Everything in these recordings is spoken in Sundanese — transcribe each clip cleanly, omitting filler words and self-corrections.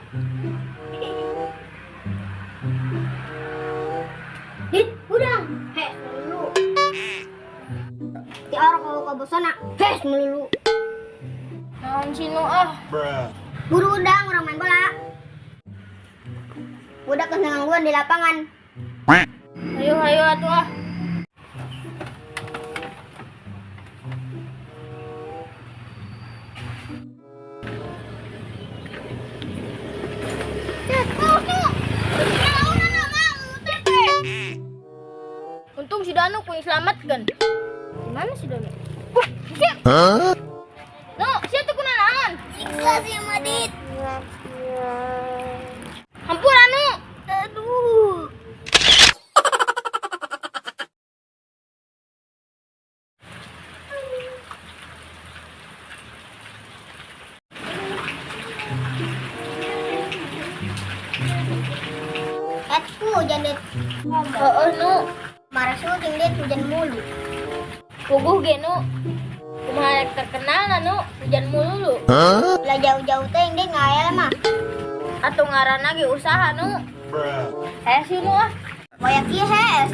Dit, hudang. Hes melulu. Ti orang kalau ka bosona, hes melulu. Naon sih nu ah? Bruh. Buru udang orang main bola. Budak geus ngangguan di lapangan. Ayo ayo atuh ah. Untung si Danu ku selamatkan. Gimana si Danu? Wah, siap. No, siap tuh kunanaan. Ikhlas ya Madit. Hampura nu. Aduh. Aku hujan det. Heeh nu. Marah syuting det hujan mulu. Puguh ge nu. Kumaha rek terkenal na nu, hujan mulu lu. Lah jauh-jauh teh yang dia ngayal mah. Atau ngaranna ge usaha nu. Bruh. Hes nu ah. Banyak ieu hes.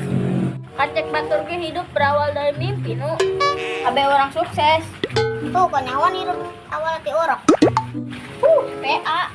Kacek batur ge hidup berawal dari mimpi nu. Abe orang sukses. Tuh kanyawan hidup awal ti orok. PA.